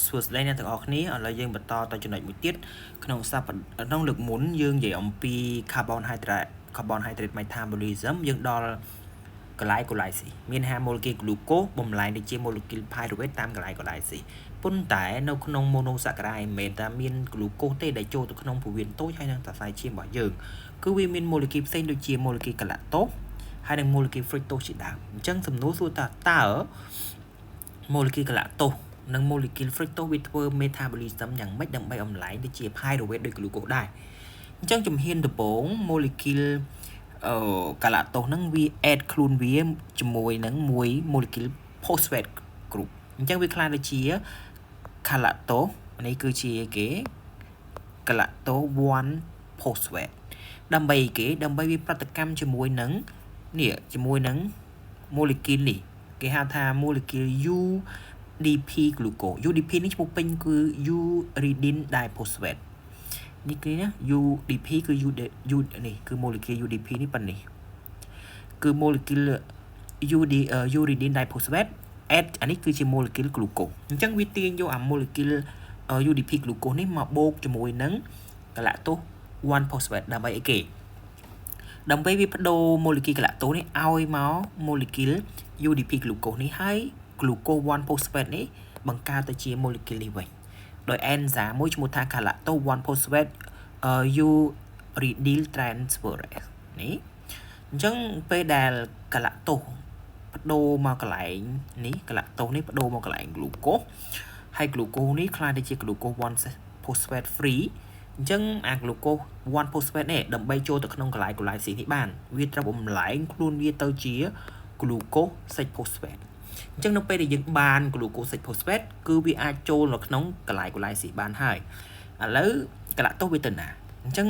សួស្តីអ្នកទាំងអស់គ្នាឥឡូវយើងបន្តទៅចំណុចមួយទៀតក្នុងសប្តាហ៍ក្នុងលើកមុនយើងនិយាយអំពី carbohydrate metabolism យើងដល់ glycolysis មានហា molecule glucose បំលែងទៅជា molecule pyruvate តាម glycolysis ប៉ុន្តែនៅក្នុង monosaccharide មិនមែនតែមាន glucose ទេដែលចូលទៅក្នុងពោះវៀនតូចហើយនិងសរសៃឈាមរបស់យើងគឺវាមាន molecule ផ្សេងដូចជា molecule galactose ហើយនិង molecule fructose ជាដើមអញ្ចឹងសំណួរសួរថាតើ molecule galactose និង molecule fructose វាធ្វើ metabolism យ៉ាងម៉េចដើម្បីបំលែងទៅជា pyruvate ដូច glucose ដែរអញ្ចឹងជំហានដំបូង molecule អឺ galactose ហ្នឹងវា add ខ្លួនវាជាមួយនឹងមួយ molecule phosphate group អញ្ចឹងវាក្លាយទៅជា galactose នេះគឺជាគេ galactose 1 phosphate ដើម្បីគេដើម្បីវាប្រតិកម្មជាមួយនឹងនេះជាមួយនឹង molecule នេះគេហៅថា molecule UDP glucose UDP នេះឈ្មោះពេញគឺ uridine diphosphate នេះគឺណា UDP គឺ U U នេះគឺ molecule UDP នេះប៉ុណ្នេះគឺ molecule UD uridine diphosphate add អានេះគឺជា molecule glucose អញ្ចឹងវាទាញយកអា molecule UDP glucose នេះមកបូកជាមួយនឹង galactose 1 phosphate ដើម្បីអីគេដើម្បីវាបដូរ molecule galactose នេះឲ្យមក molecule UDP glucose នេះហើយ glucose 1 phosphate នេះបង្កើតទៅជា molecule នេះវិញដោយ enzyme មួយឈ្មោះថា galactose 1 phosphate uridyl transferase នេះអញ្ចឹងពេលដែល galactose បដូរមកកន្លែងនេះ galactose នេះបដូរមកកន្លែង glucose ហើយ glucose នេះក្លាយទៅជា glucose 1 phosphate free អញ្ចឹងអា glucose 1 phosphate នេះដើម្បីចូលទៅក្នុង glycolysis នេះបានវាត្រូវបំលែងខ្លួនវាទៅជា glucose 6 phosphate អញ្ចឹងនៅពេលដែលយើងបាន glucose 6 phosphate គឺវាអាចចូលនៅក្នុង glycolysis បានហើយឥឡូវ galactose វាទៅណាអញ្ចឹង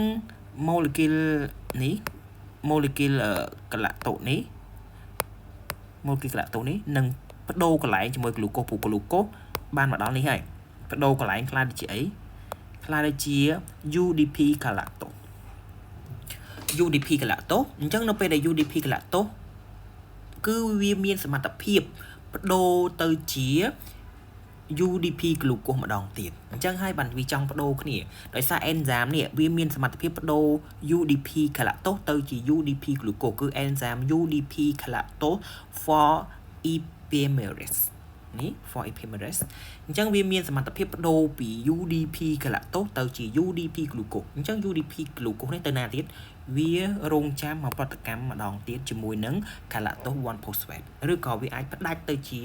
molecule នេះ molecule galactose នេះ molecule galactose នេះនឹងបដូរកន្លែងជាមួយ glucose ព្រោះ glucose បានមកដល់នេះហើយបដូរកន្លែងក្លាយទៅជាអីក្លាយទៅជា UDP galactose UDP galactose អញ្ចឹងនៅពេលដែល UDP galactose គឺវាមានសមត្ថភាពបដូរទៅជា UDP glucose ម្ដងទៀតអញ្ចឹងហើយបានវាចង់បដូរគ្នាដោយសារ enzyme នេះវាមានសមត្ថភាពបដូរ UDP galactose ទៅជា UDP glucose គឺ enzyme UDP galactose 4 epimerase នេះ 4 epimerase អញ្ចឹងវាមានសមត្ថភាពបដូរពី UDP galactose ទៅជា UDP glucose អញ្ចឹង UDP glucose នេះទៅណាទៀតវារងចាំមកប្រតិកម្មម្ដងទៀតជាមួយនឹង galactose 1 phosphate ឬក៏វាអាចផ្ដាច់ទៅជា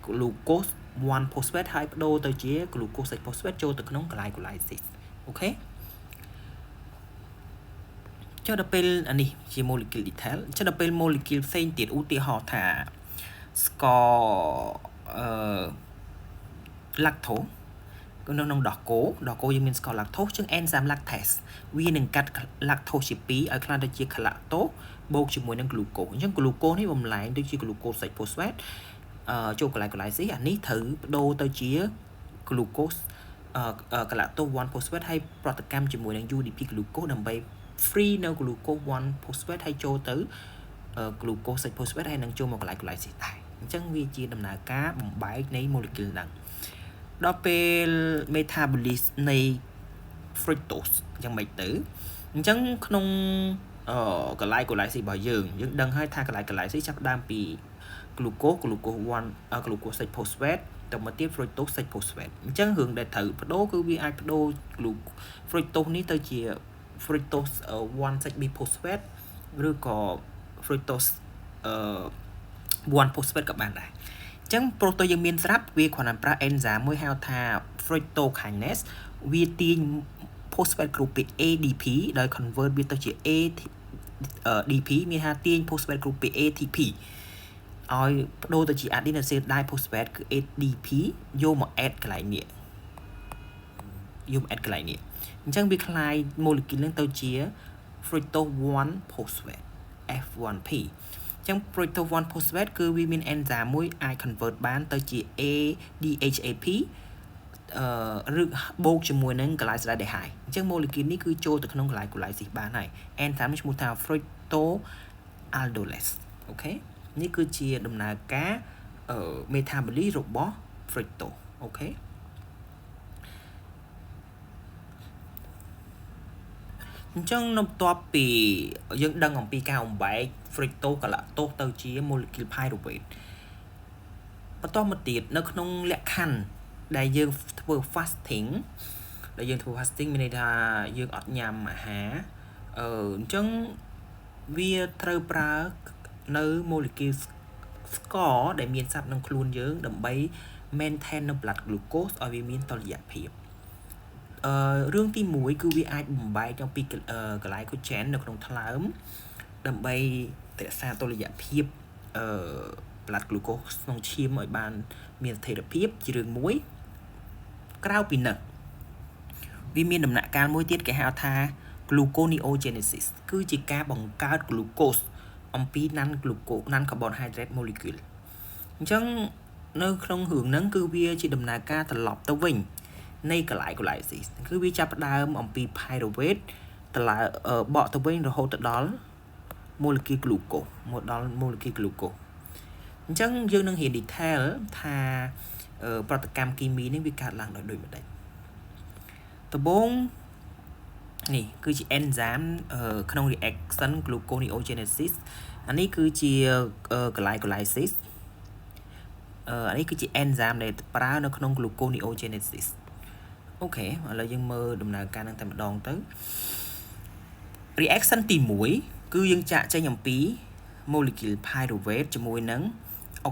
glucose 1 phosphate ហើយបដូរទៅជា glucose 6 phosphate ចូលទៅក្នុង glycolysis OK ចុះដល់ពេលអានេះជា molecule detail ចុះដល់ពេល molecule ផ្សេងទៀតឧទាហរណ៍ថាស្ករអឺ lactose គឺនៅក្នុងដោះគោដោះគោយើងមានស្ករ lactose ជាង enzyme lactase វានឹងកាត់ lactose ជា2ឲ្យក្លាយទៅជា galactose បូកជាមួយនឹង glucose អញ្ចឹង glucose នេះបំលែងទៅជា glucose 6 phosphate អឺចូល glycolysis អានេះត្រូវបដូរទៅជា glucose អឺ galactose 1 phosphate ហើយប្រតិកម្មជាមួយនឹង UDP glucose ដើម្បី free នៅ glucose 1 phosphate ហើយចូលទៅ glucose 6 phosphate ហើយនឹងចូលមក glycolysis ដែរអញ្ចឹងវាជាដំណើរការបំបែកនៃ molecule ហ្នឹងដល់ពេល metabolism នៃ fructose យ៉ាងម៉េចទៅអញ្ចឹងក្នុងអឺ glycolysis របស់យើងយើងដឹងហើយថា glycolysis ចាប់ផ្ដើមពី glucose glucose 1 glucose 6 phosphate ទៅមកទៀត fructose 6 phosphate អញ្ចឹងរឿងដែលត្រូវបដូរគឺវាអាចបដូរ fructose នេះទៅជា fructose 1 6 bisphosphate ឬក៏ fructose អឺ1 phosphate ក៏បានដែរអញ្ចឹងប្រូតូយើងមានស្រាប់វាគ្រាន់តែប្រើ enzyme មួយហៅថា fructokinase វាទាញ phosphate group ពី ADP ដោយ convert វាទៅជា ADP មានថាទាញ phosphate group ពី ATP ឲ្យបដូរទៅជា adenosine diphosphate គឺ ADP យកមក add កន្លែងនេះយកមក add កន្លែងនេះអញ្ចឹងវាក្លាយ molecule នឹងទៅជា fructose 1 phosphate F1P អញ្ចឹង fructose 1 phosphate គឺវាមាន enzyme មួយអាច convert បានទៅជា ADHAP អឺឬបូកជាមួយនឹង glyceraldehyde អញ្ចឹង molecule នេះគឺចូលទៅក្នុង glycolysis បានហើយ enzyme នេះឈ្មោះថា fructoaldolase OK នេះគឺជាដំណើរការអឺ metabolism របស់ Fructose OK អញ្ចឹងនៅបន្ទាប់ពីយើងដឹងអំពីការបំបែក fructose galactose ទៅជា molecule pyruvate បន្តមកទៀតនៅក្នុងលក្ខខណ្ឌដែលយើងធ្វើ fasting ដែលយើងធ្វើ fasting មានន័យថាយើងអត់ញ៉ាំអាហារអឺអញ្ចឹងវាត្រូវប្រើនៅ molecule ស្ករដែលមានស្រាប់ក្នុងខ្លួនយើងដើម្បី maintain នៅ blood glucose ឲ្យវាមានតុល្យភាពអឺរឿងទី1គឺវាអាចបំបែកអំពី glycogen នៅក្នុងថ្លើមដើម្បីរក្សាតុល្យភាពអឺ blood glucose ក្នុងឈាមឲ្យបានមានស្ថិរភាពជារឿងមួយក្រៅពីនោះវាមានដំណាក់កាលមួយទៀតគេហៅថា gluconeogenesis គឺជាការបង្កើត glucose អំពី non glucose non carbohydrate molecule អញ្ចឹងនៅក្នុងរឿងហ្នឹងគឺវាជាដំណើរការត្រឡប់ទៅវិញនៃ glycolysis គឺវាចាប់ផ្ដើមអំពី pyruvate ត្រឡប់បកទៅវិញរហូតទៅដល់ molecule glucose មកដល់ molecule glucose អញ្ចឹងយើងនឹងរៀន detail ថាប្រតិកម្មគីមីនេះវាកើតឡើងដោយដូចម្ដេចដំបូងនេះគឺជា enzyme ក្នុង reaction gluconeogenesis អានេះគឺជា glycolysis អានេះគឺជា enzyme ដែលប្រើនៅក្នុង gluconeogenesis OK ឥឡូវយើងមើលដំណើរការនឹងតែម្ដងទៅ reaction ទី1គឺយើងចាក់ចេញអំពី molecule pyruvate ជាមួយនឹង